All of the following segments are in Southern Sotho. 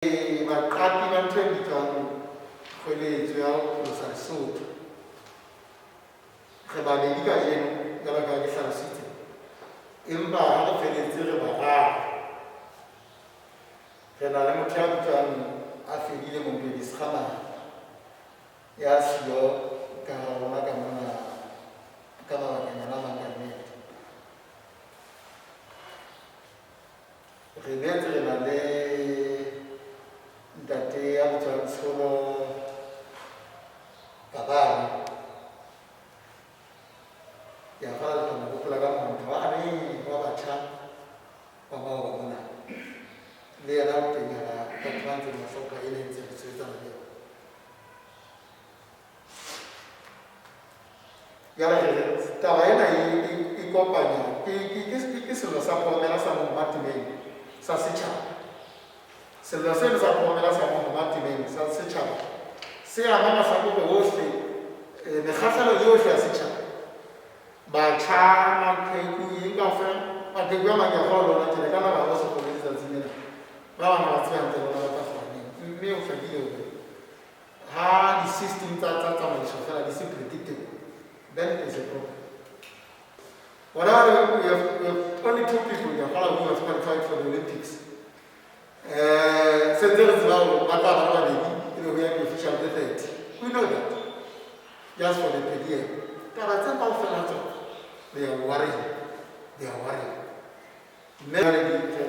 Baqapi ba ntho e bitswang kgweletso ya ho pholosa Lesotho. Re babedi kajeno jwalo ka ha ke hlalositse, empa ha re feletse re bararo. Re na le motho ya bitswang a fedile Mompedi Sekgamane ya siyo ka hara rona ka mona ka mabakanyana a mang ka nnete. Re boetse re na le ntate ya bitswang Tsholo Kabane. Ke a kgolwa le tla mo hopola ka motho wane wa batjha ba bao ba mona. Le yena o teng hara batho ba ntseng ba hloka e le ntse re sebetsana le yona. Jwale re re taba ena e, e, e kopanya ke, ke, ke, ke sello sa phokomela sa mohoma temeng sa setjhaba. Sello seno sa phokomela sa mohoma temeng sa setjhaba se ama mahlakore ohle, mekgahlelo yohle ya setjhaba. Batjha, maqheku, eng kaofela, maqheku a mang ke a kgolwa le ona tjena, e ka nna ba ba sa kgone letsatsing lena. Ba bang ha ba tsebe hantle bona ba tla kgona neng. Mme ho hlakile hore ha di-system tsa tsa tsamaiso fela di se predictable, then there's a problem. Bona we have only two people ke a kgolwa who have qualified for the Olympics. Se ntse re tseba hore ba tla ba le babedi e be ho ya di-official tse 30. We know that. Just for the per diem. Taba tse kaofela tsona, they are worrying. They are worrying. Mme jwale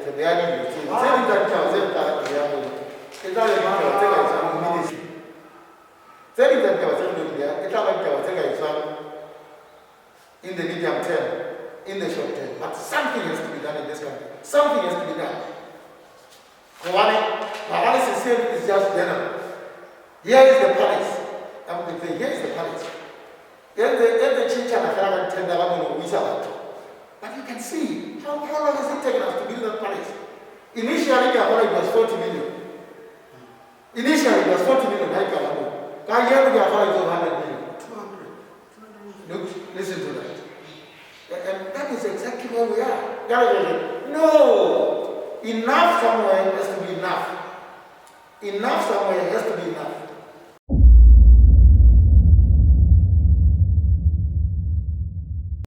re beha dilo tse tse ding tsa ditaba tse re tla di beha moo e tla be ditaba tse ka etswang ministry. Tse ding tsa ditaba tse re tlo di beha e tla ba ditaba tse ka etswang in the medium term, in the short term. But something has to be done in this country. Something has to be done. Hobane paralysis here is just general. Here is the palace. I'm going to say, here is the palace. E ntse tjhentjhana fela ka dithendera mono ho isa batho. But you can see how long has it taken us to build that palace? Initially, ke a kgolwa it was 40 million. Initially, it was 40 million. Ha e qala moo. Kajeno ke a kgolwa it's over 100 million. 200. Look, listen to that. And that is exactly where we are. Jwale re re, no, enough somewhere has to be enough. Enough somewhere has to be enough.